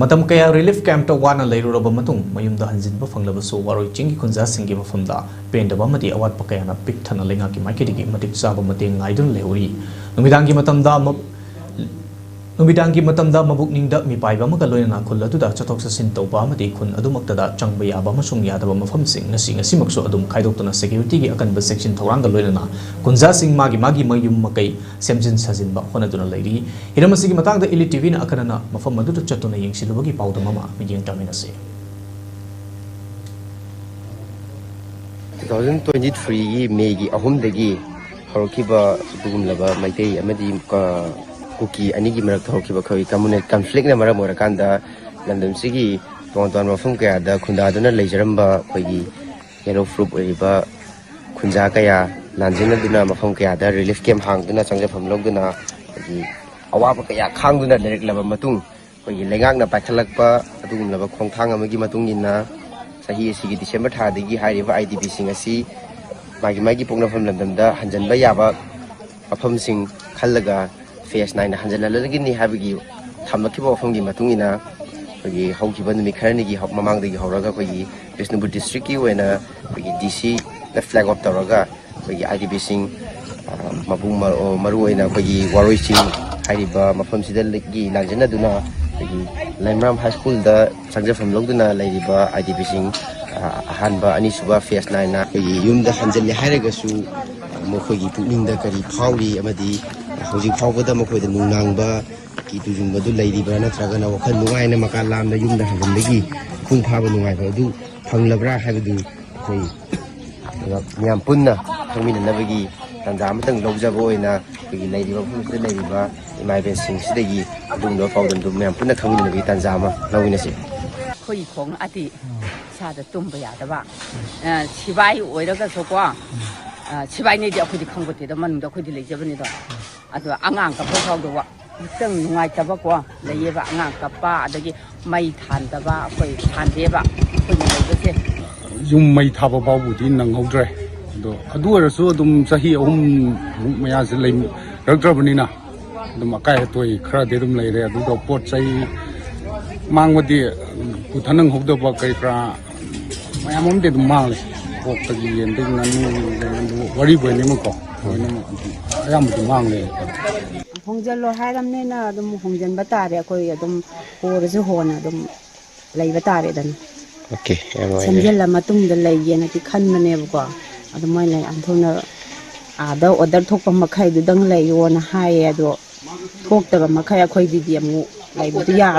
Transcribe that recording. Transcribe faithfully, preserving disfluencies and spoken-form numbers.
ꯃꯇꯝ ꯀꯌꯥ ꯔꯤꯂꯤꯐ ꯀꯦꯝꯞꯇ ꯋꯥꯅ ꯂꯩꯔꯨꯔꯕ ꯃꯇꯨꯡ ꯃꯌꯨꯝꯗ ꯍꯟꯖꯤꯟꯕ ꯐꯪꯂꯕꯁꯨ, ꯋꯥꯔꯣꯏ ꯆꯤꯡꯒꯤ ꯈꯨꯟꯖꯥꯁꯤꯡꯒꯤ ꯃꯐꯝꯗ ꯄꯦꯟꯗꯕ ꯑꯃꯗꯤ ꯑꯋꯥꯠꯄ ꯀꯌꯥꯅ ꯄꯤꯛ ꯊꯟꯅ ꯂꯩꯉꯥꯛꯀꯤ ꯃꯥꯏꯀꯩꯗꯒꯤ ꯃꯇꯤꯛ ꯆꯥꯕ ꯃꯇꯦꯡ ꯉꯥꯏꯗꯨꯅ ꯂꯩꯍꯧꯔꯤ꯫ ꯅꯨꯃꯤꯗꯥꯡꯒꯤ ꯃꯇꯝꯗ ꯃ-, ꯅꯨꯃꯤꯗꯥꯡꯒꯤ ꯃꯇꯝꯗ ꯃꯕꯨꯛꯅꯤꯡꯗ ꯃꯤꯄꯥꯏꯕ ꯑꯃꯒ ꯂꯣꯏꯅꯅ ꯈꯨꯜ ꯑꯗꯨꯗ ꯆꯠꯊꯣꯛ ꯆꯠꯁꯤꯟ ꯇꯧꯕ ꯑꯃꯗꯤ ꯈꯨꯟ ꯑꯗꯨꯃꯛꯇꯗ ꯆꯪꯕ ꯌꯥꯕ ꯑꯃꯁꯨꯡ ꯌꯥꯗꯕ ꯃꯐꯝꯁꯤꯡ ꯉꯁꯤ ꯉꯁꯤꯃꯛꯁꯨ ꯑꯗꯨꯝ ꯈꯥꯏꯗꯣꯛꯇꯨꯅ ꯁꯦꯀ꯭ꯌꯨꯔꯤꯇꯤꯒꯤ ꯑꯀꯟꯕ ꯆꯦꯛꯁꯤꯟ ꯊꯧꯔꯥꯡꯒ ꯂꯣꯏꯅꯅ ꯈꯨꯟꯖꯥꯁꯤꯡ ꯃꯥꯒꯤ ꯃꯥꯒꯤ ꯃꯌꯨꯝ ꯃꯀꯩ ꯁꯦꯝꯖꯤꯟ ꯁꯥꯖꯤꯟꯕ ꯍꯣꯠꯅꯗꯨꯅ ꯂꯩꯔꯤ꯫ ꯍꯤꯔꯝ ꯑꯁꯤꯒꯤ ꯃꯇꯥꯡꯗ ꯏꯂꯤꯠ ꯇꯤꯚꯤꯅ ꯑꯈꯟꯅꯅ ꯃꯐꯝ ꯑꯗꯨꯗ ꯆꯠꯇꯨꯅ ꯌꯦꯡꯁꯤꯜꯂꯨꯕꯒꯤ ꯄꯥꯎꯗꯝ ꯑꯃ ꯃꯤꯠꯌꯦꯡ ꯇꯥꯃꯤꯟꯅꯁꯤ꯫ ꯇꯨ ꯊꯥꯎꯖꯟ ꯇ꯭ꯋꯦꯟꯇꯤ ꯊ꯭ꯔꯤꯒꯤ ꯃꯦꯒꯤ ꯑꯍꯨꯝꯗꯒꯤ ꯍꯧꯔꯛꯈꯤꯕ ꯑꯗꯨꯒꯨꯝꯂꯕ ꯃꯩꯇꯩ ꯑꯃꯗꯤ, ꯑ, ꯀꯨꯀꯤ ꯑꯅꯤꯒꯤ ꯃꯔꯛꯇ ꯍꯧꯔꯛꯈꯤꯕ ꯑꯩꯈꯣꯏ ꯀꯝꯃꯨꯅꯦꯜ ꯀꯟꯐ꯭ꯂꯤꯛꯅ ꯃꯔꯝ ꯑꯣꯏꯔꯀꯥꯟꯗ ꯂꯝꯗꯝꯁꯤꯒꯤ ꯇꯣꯉꯥꯟ ꯇꯣꯉꯥꯟꯕ ꯃꯐꯝ ꯀꯌꯥꯗ ꯈꯨꯟꯗꯥꯗꯨꯅ ꯂꯩꯖꯔꯝꯕ ꯑꯩꯈꯣꯏꯒꯤ ꯌꯦꯂꯣ ꯐ꯭ꯔꯨꯞ ꯑꯣꯏꯔꯤꯕ ꯈꯨꯟꯖꯥ ꯀꯌꯥ ꯂꯥꯟꯖꯦꯟꯅꯗꯨꯅ ꯃꯐꯝ ꯀꯌꯥꯗ ꯔꯤꯂꯤꯐ ꯀꯦꯝꯞ ꯍꯥꯡꯗꯨꯅ ꯆꯪꯖꯐꯝ ꯂꯧꯗꯨꯅ ꯑꯩꯈꯣꯏꯒꯤ ꯑꯋꯥꯕ ꯀꯌꯥ ꯈꯥꯡꯗꯨꯅ ꯂꯩꯔꯛꯂꯕ ꯃꯇꯨꯡ ꯑꯩꯈꯣꯏꯒꯤ ꯂꯩꯉꯥꯛꯅ ꯄꯥꯏꯈꯠꯂꯛꯄ ꯑꯗꯨꯒꯨꯝꯂꯕ ꯈꯣꯡꯊꯥꯡ ꯑꯃꯒꯤ ꯃꯇꯨꯡ ꯏꯟꯅ ꯆꯍꯤ ꯑꯁꯤꯒꯤ ꯗꯤꯁꯦꯝꯕꯔ ꯊꯥꯗꯒꯤ ꯍꯥꯏꯔꯤꯕ ꯑꯥꯏ ꯗꯤ ꯄꯤꯁꯤꯡ ꯑꯁꯤ ꯃꯥꯒꯤ ꯃꯥꯒꯤ ꯄꯣꯛꯅꯐꯝ ꯂꯝꯗꯝꯗ ꯍꯟꯖꯤꯟꯕ ꯌꯥꯕ ꯃꯐꯝꯁꯤꯡ ꯈꯜꯂꯒ ꯐꯦꯁ ꯅꯥꯏꯅ ꯍꯟꯖꯤꯜꯍꯜꯂꯒꯅꯤ ꯍꯥꯏꯕꯒꯤ ꯊꯝꯂꯛꯈꯤꯕ ꯋꯥꯐꯝꯒꯤ ꯃꯇꯨꯡ ꯏꯟꯅ ꯑꯩꯈꯣꯏꯒꯤ ꯍꯧꯈꯤꯕ ꯅꯨꯃꯤꯠ ꯈꯔꯅꯤꯒꯤ ꯍꯧ-, ꯃꯃꯥꯡꯗꯒꯤ ꯍꯧꯔꯒ ꯑꯩꯈꯣꯏꯒꯤ ꯕꯤꯁꯅꯨꯄꯨꯔ ꯗꯤꯁꯇ꯭ꯔꯤꯛꯀꯤ ꯑꯣꯏꯅ ꯑꯩꯈꯣꯏꯒꯤ ꯗꯤ ꯁꯤꯅ ꯐ꯭ꯂꯦꯛ ꯑꯣꯐ ꯇꯧꯔꯒ ꯑꯩꯈꯣꯏꯒꯤ ꯑꯥꯏ ꯗꯤ ꯄꯤꯁꯤꯡ, ꯑ, ꯃꯄꯨꯡ ꯃ-, ꯑꯣ, ꯃꯔꯨꯑꯣꯏꯅ ꯑꯩꯈꯣꯏꯒꯤ ꯋꯥꯔꯣꯏ ꯆꯤꯡ ꯍꯥꯏꯔꯤꯕ ꯃꯐꯝꯁꯤꯗꯒꯤ ꯂꯥꯟꯖꯦꯟꯅꯗꯨꯅ ꯑꯩꯈꯣꯏꯒꯤ ꯂꯩꯃꯔꯥꯝ ꯍꯥꯏ ꯁ꯭ꯀꯨꯜꯗ ꯆꯪꯖꯐꯝ ꯂꯧꯗꯨꯅ ꯂꯩꯔꯤꯕ ꯑꯥꯏ ꯗꯤ ꯄꯤꯁꯤꯡ, ꯑ, ꯑꯍꯥꯟꯕ, ꯑꯅꯤꯁꯨꯕ ꯐꯦꯁ ꯅꯥꯏꯅ ꯑꯩꯈꯣꯏꯒꯤ ꯌꯨꯝꯗ ꯍꯟꯖꯤꯜꯂꯦ ꯍꯥꯏꯔꯒꯁꯨ, ꯑ, ꯃꯈꯣꯏꯒꯤ ꯄꯨꯛꯅꯤꯡꯗ ꯀꯔꯤ ꯐꯥꯎꯔꯤ ꯑꯃꯗꯤ ꯍꯧꯖꯤꯛ ꯐꯥꯎꯕꯗ ꯃꯈꯣꯏꯗ ꯅꯨꯡꯅꯥꯡꯕ ꯀꯤ ꯇꯨꯖꯨꯡꯕꯗꯨ ꯂꯩꯔꯤꯕ꯭ꯔꯥ, ꯅꯠꯇ꯭ꯔꯒꯅ ꯋꯥꯈꯜ ꯅꯨꯡꯉꯥꯏꯅ ꯃꯀꯥ ꯂꯥꯝꯅ ꯌꯨꯝꯗ ꯍꯟꯖꯤꯟꯕꯒꯤ ꯃꯄꯨꯡ ꯐꯥꯕ ꯅꯨꯡꯉꯥꯏꯕ ꯑꯗꯨ ꯐꯪꯂꯕ꯭ꯔꯥ ꯍꯥꯏꯕꯗꯨ ꯑꯩꯈꯣꯏ ꯃꯌꯥꯝ ꯄꯨꯟꯅ ꯈꯪꯃꯤꯟꯅꯅꯕꯒꯤ ꯇꯥꯟꯖꯥ ꯑꯃꯇꯪ ꯂꯧꯖꯕ ꯑꯣꯏꯅ ꯑꯩꯈꯣꯏꯒꯤ ꯂꯩꯔꯤꯕ ꯃꯐꯝꯁꯤꯗ ꯂꯩꯔꯤꯕ ꯏꯃꯥ ꯏꯕꯦꯟꯁꯤꯡꯁꯤꯗꯒꯤ ꯑꯗꯨꯒꯨꯝꯂꯕ ꯄꯥꯎꯗꯝꯗꯨ ꯃꯌꯥꯝ ꯄꯨꯟꯅ ꯈꯪꯃꯤꯟꯅꯕꯒꯤ ꯇꯥꯟꯖꯥ ꯑꯃ ꯂꯧꯃꯤꯟꯅꯁꯤ꯫ ꯑꯩꯈꯣꯏꯒꯤ ꯈꯣꯡ ꯑꯗꯤ ꯏꯁꯥꯗ ꯇꯨꯝꯕ ꯌꯥꯗꯕ, ꯑ, ꯁꯤꯕꯥꯏ ꯑꯣꯏꯔꯒꯁꯨꯀꯣ, ꯑ, ꯁꯤꯕꯥꯏꯅꯦꯗꯤ ꯑꯩꯈꯣꯏꯗꯤ ꯈꯪꯕ ꯅꯠꯇꯦꯗ, ꯃꯅꯨꯡꯗ ꯑꯩꯈꯣꯏꯗꯤ ꯂꯩꯖꯕꯅꯤꯗꯣ꯫ ꯑꯗꯣ ꯑꯉꯥꯡ ꯀꯞꯄ ꯐꯥꯎꯗ ꯋꯥ-, ꯈꯤꯇꯪ ꯅꯨꯡꯉꯥꯏꯇꯕꯀꯣ ꯂꯩꯌꯦꯕ, ꯑꯉꯥꯡ ꯀꯞꯄ, ꯑꯗꯒꯤ ꯃꯩ ꯊꯥꯟꯗꯕ, ꯑꯩꯈꯣꯏ ꯊꯥꯟꯗꯦꯕ ꯑꯩꯈꯣꯏꯅ ꯂꯩꯕꯁꯦ꯫ ꯌꯨꯝ ꯃꯩ ꯊꯥꯕ ꯐꯥꯎꯕꯗꯤ ꯅꯪꯍꯧꯗ꯭ꯔꯦ꯫ ꯑꯗꯣ ꯑꯗꯨ ꯑꯣꯏꯔꯁꯨ ꯑꯗꯨꯝ ꯆꯍꯤ ꯑꯍꯨꯝꯃꯨꯛ ꯃꯌꯥꯁꯦ ꯂꯩꯔꯛꯇ꯭ꯔꯕꯅꯤꯅ ꯑꯗꯨꯝ ꯑꯀꯥꯏ ꯑꯇꯣꯏ ꯈꯔꯗꯤ ꯑꯗꯨꯝ ꯂꯩꯔꯦ꯫ ꯑꯗꯨꯒ ꯄꯣꯠ ꯆꯩ ꯃꯥꯡꯕꯗꯤ ꯄꯨꯊ ꯅꯪꯍꯧꯗꯕ ꯀꯔꯤ ꯀꯔꯥ ꯃꯌꯥꯝ ꯑꯃꯗꯤ ꯑꯗꯨꯝ ꯃꯥꯡꯂꯦ꯫ ꯑꯣꯛꯇꯒꯤ, ꯌꯦꯟꯗꯒꯤ, ꯉꯥꯅꯨ, ꯋꯥꯔꯤꯕꯨ ꯑꯣꯏꯅꯤꯡꯕꯀꯣ, ꯂꯣꯏꯅꯃꯛ ꯑꯗꯨꯝ ꯑꯌꯥꯝꯕꯗꯤ ꯃꯥꯡꯂꯦ꯫ ꯍꯣꯡꯖꯤꯜꯂꯣ ꯍꯥꯏꯔꯝꯅꯤꯅ ꯑꯗꯨꯝ ꯍꯣꯡꯖꯤꯟꯕ ꯇꯥꯔꯦ꯫ ꯑꯩꯈꯣꯏ ꯑꯗꯨꯝ ꯍꯣꯔꯁꯨ ꯍꯣꯅ ꯑꯗꯨꯝ ꯂꯩꯕ ꯇꯥꯔꯦꯗꯅ꯫ ꯑꯣꯀꯦ, ꯌꯥꯝ ꯅꯨꯡꯉꯥꯏꯖꯔꯦ꯫ ꯁꯦꯝꯖꯤꯜꯂ ꯃꯇꯨꯡꯗ ꯂꯩꯒꯦꯅꯗꯤ ꯈꯟꯕꯅꯦꯕꯀꯣ꯫ ꯑꯗꯨ ꯃꯣꯏꯅ ꯌꯥꯝ ꯊꯨꯅ ꯑꯥꯗ ꯑꯣꯔꯗꯔ ꯊꯣꯛꯄ ꯃꯈꯩꯗꯨꯗꯪ ꯂꯩꯌꯣꯅ ꯍꯥꯏꯌꯦ꯫ ꯑꯗꯣ ꯊꯣꯛꯇꯕ ꯃꯈꯩ ꯑꯩꯈꯣꯏꯒꯤꯗꯤ ꯑꯃꯨꯛ ꯂꯩꯕꯗꯤ ꯌꯥꯔꯣꯏ꯫